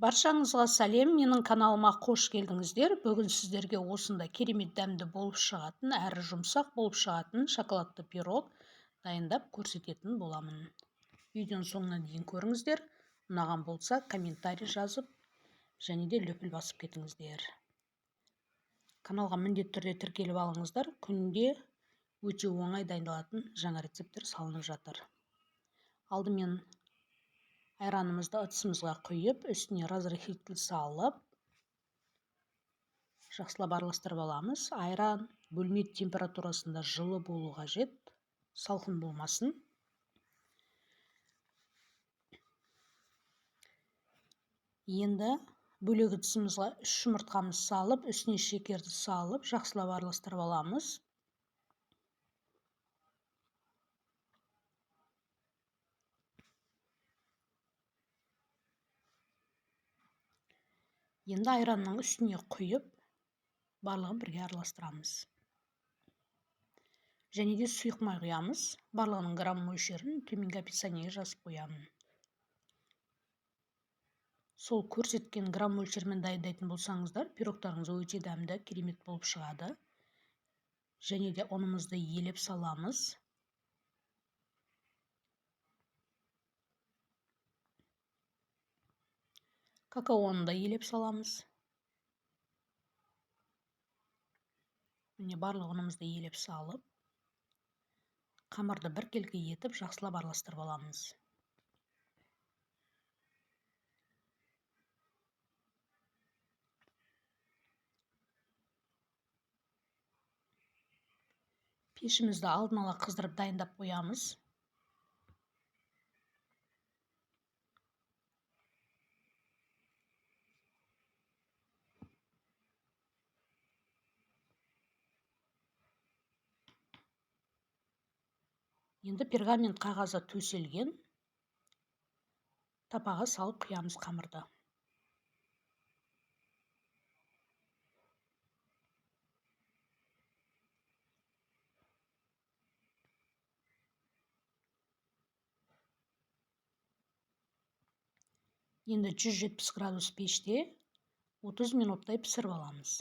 Баршаңызға сәлем, менің каналыма қош келдіңіздер. Бүгін сіздерге осындай керемет дәмді болып шығатын, әрі жұмсақ болып шығатын шоколадты пирог дайындап көрсететін боламын. Видеоның соңына дейін көріңіздер. Ұнаған болса, комментарий жазып, және де лүпіл басып кетіңіздер. Каналға міндетті түрде тіркеліп алыңыздар. Күнде өте оңай дайындалатын жаңа рецепттер салынып жатыр. Алдымен айранымызды ыдысымызға құйып, үстіне разрыхлитель салып, жақсылап араластырып аламыз. Айран бөлме температурасында жылы болу қажет, салқын болмасын. Енді бөлек ыдысымызға 3 жұмыртқамызды салып, үстіне шекерді салып, жақсылап араластырып аламыз. Енді айранның үстіне құйып, барлығын бірге араластырамыз. Және де сұйық май құямыз. Барлығының грамм мөлшерін төменгі описаниеге жазып қоямын. Сол көрсеткен грамм мөлшермен дайындайтын болсаңыздар, пирогтарыңыз өте дәмді, керемет болып шығады. Және де ұнымызды елеп саламыз. Какаоны да елеп саламыз. Міне, барлық ұнымызды елеп салып, қамырды біркелкі етіп жақсылап араластырып аламыз. Пешімізді алдын ала қыздырып дайындап қоямыз. Енді пергамент қағазы төселген тапаға салып құямыз қамырды. Енді 170 градус пеште 30 минуттай пісіріп аламыз.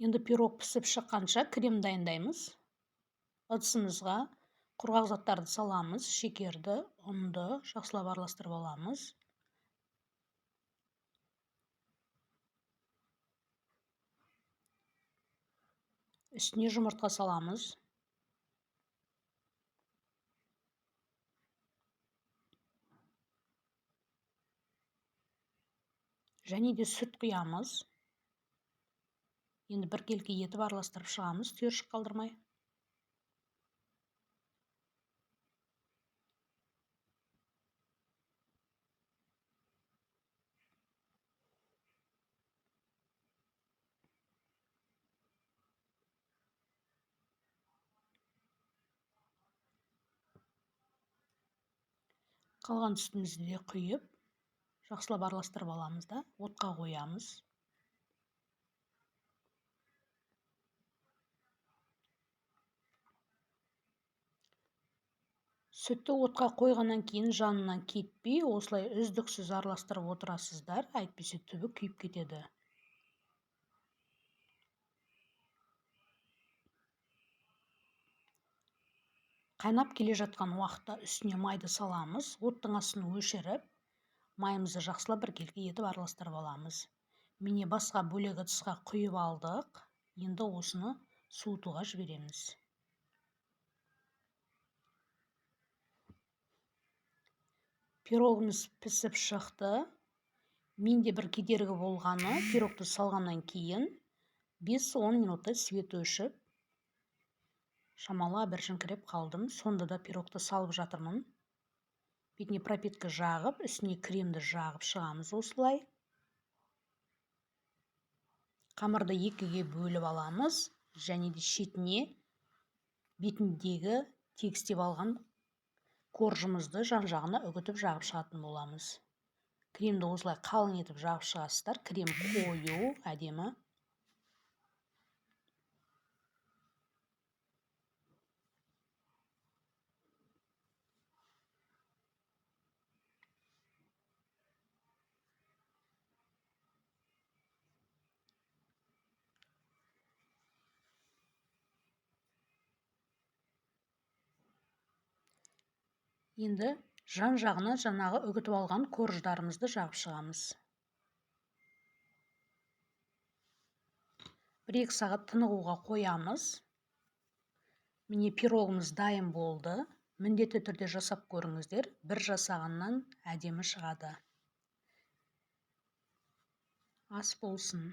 Енді пирог пісіп шыққанша крем дайындаймыз. Ыдысымызға құрғақ заттарды саламыз, шекерді, ұнды жақсылап араластырып аламыз. Үстіне жұмыртқа саламыз. Және де сүт құямыз. Енді біркелкі етіп араластырып шығамыз, түйіршік қалдырмай. Қалған сүтімізді де құйып, жақсылап араластырып аламыз да, отқа қоямыз. Сүтті отқа қойғаннан кейін жанынан кетпей, осылай үздіксіз араластырып отырасыздар, әйтпесе түбі күйіп кетеді. Қайнап келе жатқан уақытта үстіне майды саламыз, оттың астын өшіріп, майымызды жақсылап біркелкі етіп араластырып аламыз. Міне, басқа бөлек ыдысқа құйып алдық. Енді осыны суытуға жібереміз. Пирогымыз пісіп шықты. Менде бір кедергі болғаны, пирогты салғаннан кейін 5-10 минутта свет өшіп, шамалы әбіржіңкіреп қалдым. Сонда да пирогты салып жатырмын. Бетіне пропитка жағып, үстіне кремді жағып шығамыз осылай. Қамырды екіге бөліп аламыз, және де шетіне бетіндегі Тегістеп алған коржымызды жан-жағына үгітіп жағып шығатын боламыз. Кремді осылай қалың етіп жағып шығасыздар. Крем қою, әдемі. Енді жан-жағына жаңағы үгітіп алған корждарымызды жағып шығамыз. 1-2 сағат тынығуға қоямыз. Міне, пирогымыз дайын болды. Міндетті түрде жасап көріңіздер. Бір жасағаннан әдемі шығады. Ас болсын.